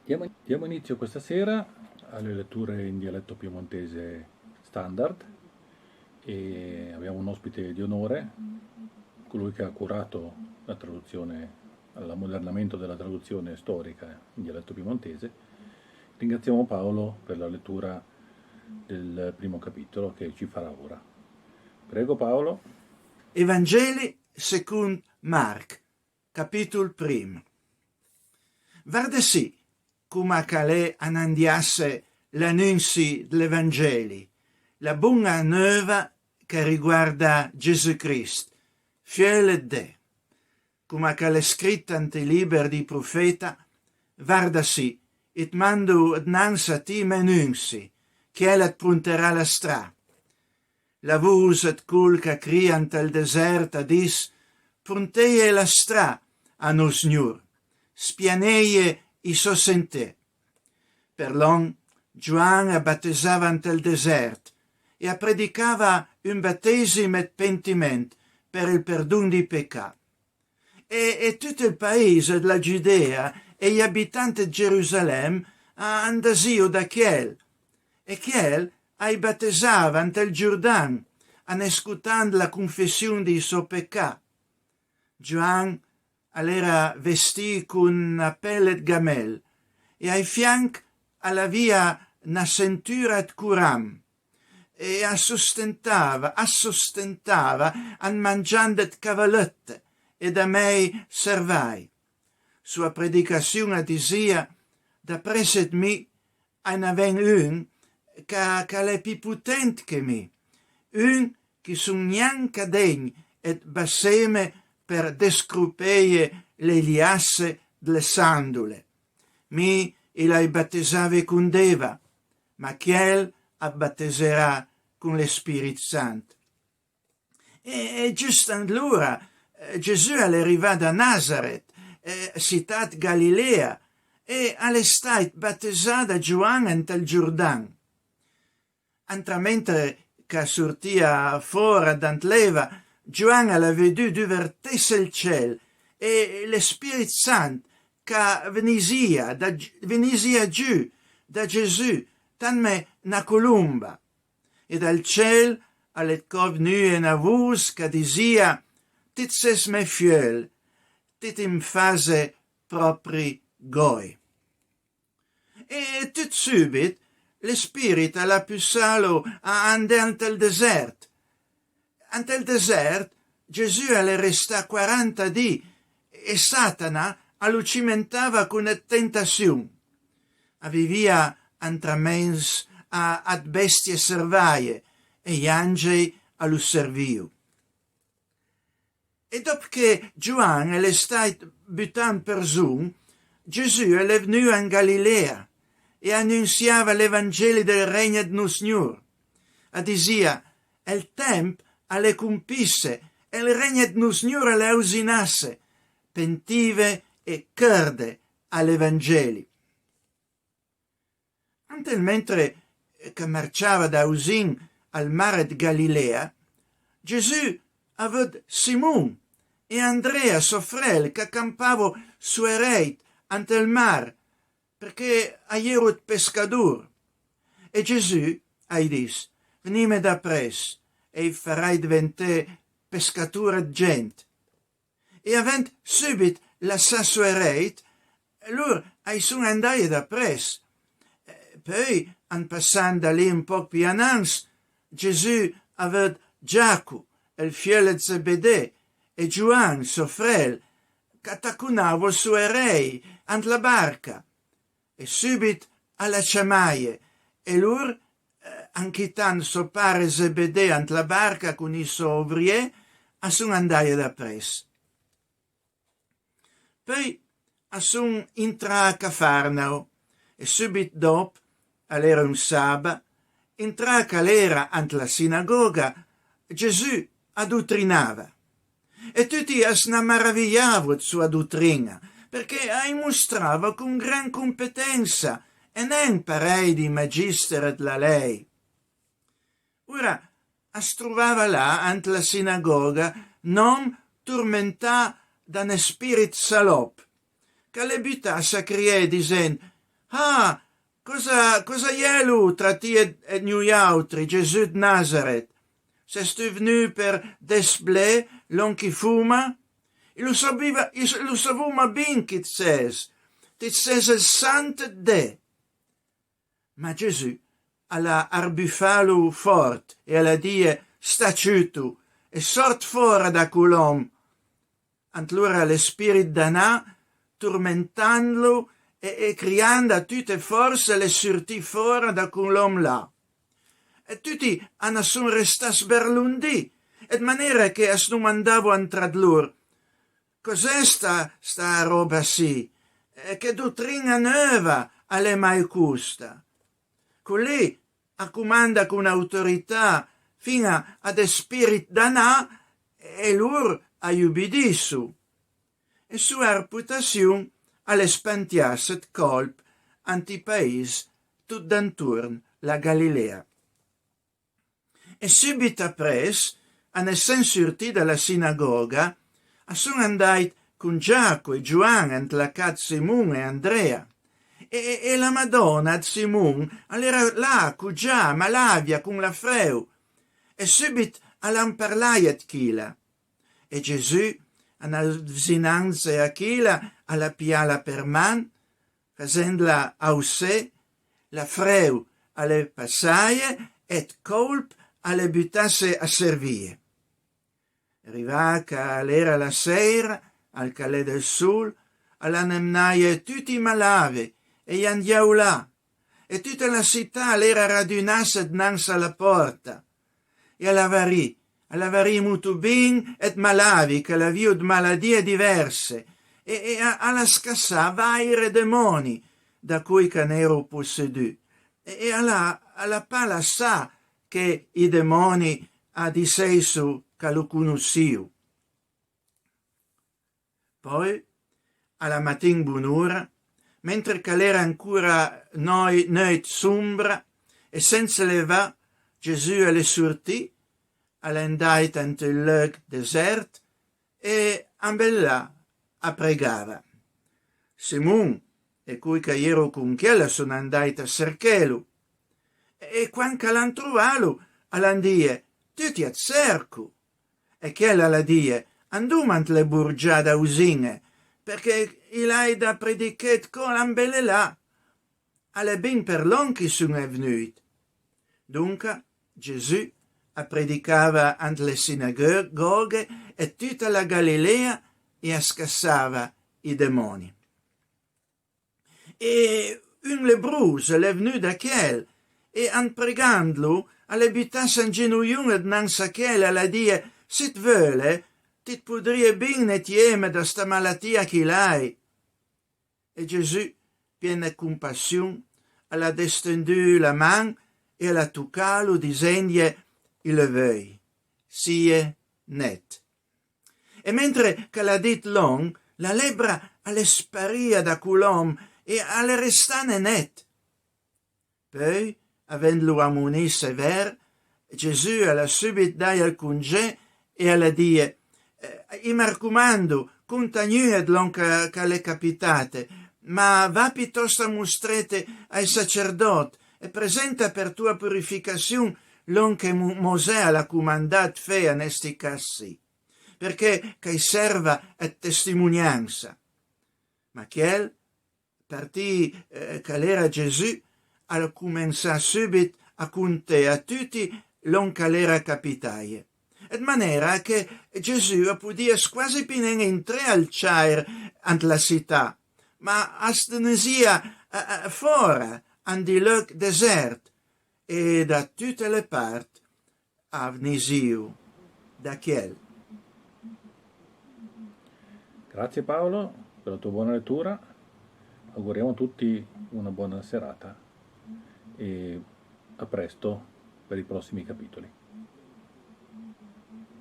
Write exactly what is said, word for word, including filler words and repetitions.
Diamo, diamo inizio questa sera alle letture in dialetto piemontese standard e abbiamo un ospite di onore, colui che ha curato la traduzione, l'ammodernamento della traduzione storica in dialetto piemontese. Ringraziamo Paolo per la lettura del primo capitolo che ci farà ora. Prego Paolo. Evangeli secund Marc, capìtol prim. Varda sì coma ch'a l'é anandiasse l'anunsi dl'Evangeli, la bon-a neuva ch'a riguarda Gesù Crist, fieulo ëd Dé. Coma ch'a l'é scrit ant ij lìber dij profeta: Varda sì, it mando dnans a ti mè nunsi, chiel at pronterà la stra. La vos ëd col ch'a crìa ant ël desert a dis: Pronteje la stra a Nosgnor, spianeje ij sò sentié. Për lòn, Gioan a batesava ant ël desert e a predicava un batesim ëd pentiment për ël perdon dij pecà. E, e tut ël pais ëd la Giudea e j'abitant ëd Gerusalem a andasìo da chiel, e chiel a-j batesava ant ël Giordan, an scotant la confession dij sò pecà. Gioan a l'era vestì con na pel ëd gamel e ai fianch a l'avìa na sentura ëd coram e a sostentava, a sostentava an mangiand ëd cavalëtte e d'amèj servaj. Soa predicassion a disìa: Dapress ëd mi a-i na ven un ch'a, ch'a l'é pì potent che mi, un ch'i son gnanca degn ëd basseme për descropeje le liasse dle sandole. Mi i l'hai batesave con d'eva, ma chiel a bateserà con le Spìrit Sant. E, e giust antlora, eh, Gesù a l'é rivà da Nazaret, eh, sità ëd Galilea, e a l'é stàit batesà da Gioan ant ël Giordan. Antramentre ch'a sortìa fòra d'ant l'eva, Gioan a l'ha vëdù duvertesse ël cel e le Spìrit Sant ch'a vnisìa da, vnisìa giù da Gesù tanme na colomba. E dal cel a l'é dcò vnuje na vos ch'a disìa: Ti it ses mè fieulo, ti it im fase pròpi gòj. E tut sùbit le Spìrit a l'ha pussalo a andé ant ël desert. Ant ël desert Gesù a l'é restà quaranta di e Satana a lo cimentava con ëd tentassion. A vivìa antramés a, a ëd bestie servaje e j'àngej a lo servìo. E dòp che Gioan a l'é stàit butà an përzon, Gesù a l'é vnù an Galilea e a anunsiava l'Evangeli dël Regn ëd Nosgnor. A disìa: Ël temp a l'é compisse e ël Regn ëd Nosgnor a l'é auzinasse, pentive e chërde a l'Evangeli. Ant ël mentre ch'a marciava dauzin al mar ëd Galilea, Gesù a vëd Simon e Andrea, sò frel, ch'a campavo soe rèit ant ël mar, përchè a j'ero ëd pescador. E Gesù a-j dis: Vnime dapress e i farai dventé pescador ëd gent. E avend sùbit lassà soe rèit, lor a-j son andaje dapress. Peui, an passand da lì un pòch pì anans, Gesù a vëd Giaco, ël fieulo ëd Zebedé, e Gioan, sò frel, ch'a taconavo soe rèit ant la barca. E sùbit a l'ha ciamaje, e lor, eh, an chitand sò pare Zebedé ant la barca con ij sò ovrié, a son andaje dapress. Peui a son intrà a Cafarnao, e sùbit dòp, a l'era un saba, intrà ch'a l'era ant la sinagòga, Gesù a dotrinava. E tuti a s'na maravijavo ëd soa dotrin-a, përchè a-j mostrava con gran competensa e nen parèj dij magister ëd la lej. Ora, as trovava là ant la sinagòga n'òm tormentà da ne spìrit salòp, ch'a l'é butasse a crié disend: Ah, cosa, cosa jelu tra ti e, e nuiàutri, Gesù ëd Nazaret? Sëstu vnù për dësblé lòn ch'i foma? I lo saviva, i s-, lo savoma bin chi it ses, ti it ses ël Sant ëd Dé. Ma Gesù a l'ha arbufalu fòrt e a l'ha dije: «Sta ciuto e sòrt fòra da col òm.» Antlora lë spìrit danà, tormentandlo e, e criand a tute fòrse, a l'é surtì fòra da col òm là. E tuti a na son restà sberlondì, ëd manera che as domandavo antra ëd lor: «Cos'é sta, sta ròba sì? E che dotrin-a neuva a l'é mai costa?» Col lì a comanda con autorità fin-a a dë spìrit danà e lor a-j obidisso. E soa arpotassion a l'é spantiasse ëd còlp ant ij pais tot d'antorn la Galilea. E sùbit apress, an essend surtì da la sinagòga, a son andàit con Giaco e Gioan ant la ca ëd Simon e Andrea. E, e, e la madòna ëd Simon a l'era là, cogià, malavia, con la freu. E sùbit a l'han parlaje ëd chila. E Gesù, an avzinandse a chila, a l'ha pijala për man, fasendla aussé, la freu a l'é passaje e ëd còlp a l'é butasse a sërvije. Rivà ch'a l'era la sèira, al calé dël sol, a l'han mnaje tuti ij malave e ij andiaulà, e tuta la sità a l'era radunasse dnans a la pòrta. E a l'avarì, a l'avarì motobin ëd malavi ch'a l'avìo ëd maladìe diverse, e, e a, a l'ha scassà vàire demòni da coj ch'a n'ero possedù, e, e a l'ha, a l'ha pa lassà che ij demòni a disèisso ch'a lo conossìo. Pòi, a la matin bonora, mentre ch'a l'era ancora noi-, neuit sombra e sensa levà, Gesù a l'é sortì, a l'é andàit ant un leuc desert e ambelelà a pregava. Simon e coj ch'a j'ero con chiel a son andàit a sërchelo. E quand ch'a l'han trovalo, a l'han dije: «Tuti at sërco.» E chiel a l'ha dije: «Andoma ant le borgià davzin-e, përchè i l'hai da prediché ëdcò ambelelà. A l'é bin për lòn ch'i son vnùit.» Donca Gesù a predicava ant le sinagòghe ëd tuta la Galilea e a scassava ij demòni. E un lebros a l'é vnù da chiel e, an pregandlo, a l'é butasse an ginojon dnans a chiel e a l'ha dije: «Se it veule, ti it podrìe bin netieme da sta malatìa ch'i l'hai.» E Gesù, pien ëd compassion, a l'ha destendù la man e a l'ha tocalo, disendje: «I le veuj, sie net.» E mentre ch'a l'ha dit lòn, la lebra a l'é sparìa da col òm e a l'é restane net. Peui, avendlo amonì sever, Gesù a l'ha sùbit daje ël congé e a l'ha dije: «Eh, i m'arcomando, conta a gnun-e ëd lòn ch'a, ch'a l'é capitate, ma va pitòst a mostrete ai sacerdòt e presenta për toa purificassion lòn che Mo-, Mosè a l'ha comandà ëd fé an sti cas sì, përchè ch'a-j serva ëd testimoniansa.» Ma chiel, partì, eh, ch'a l'era Gesù, a l'ha comensà sùbit a conté a tuti lòn ch'a l'era capitaje. Ëd manera che Gesù a podìa squasi pì nen intré al ciàir ant la sità, ma as tnisìa, eh, eh, fòra, ant ij leuc desert, e da tute le part a vnisìo da chiel. Grazie Paolo per la tua buona lettura. Auguriamo a tutti una buona serata e a presto per i prossimi capitoli.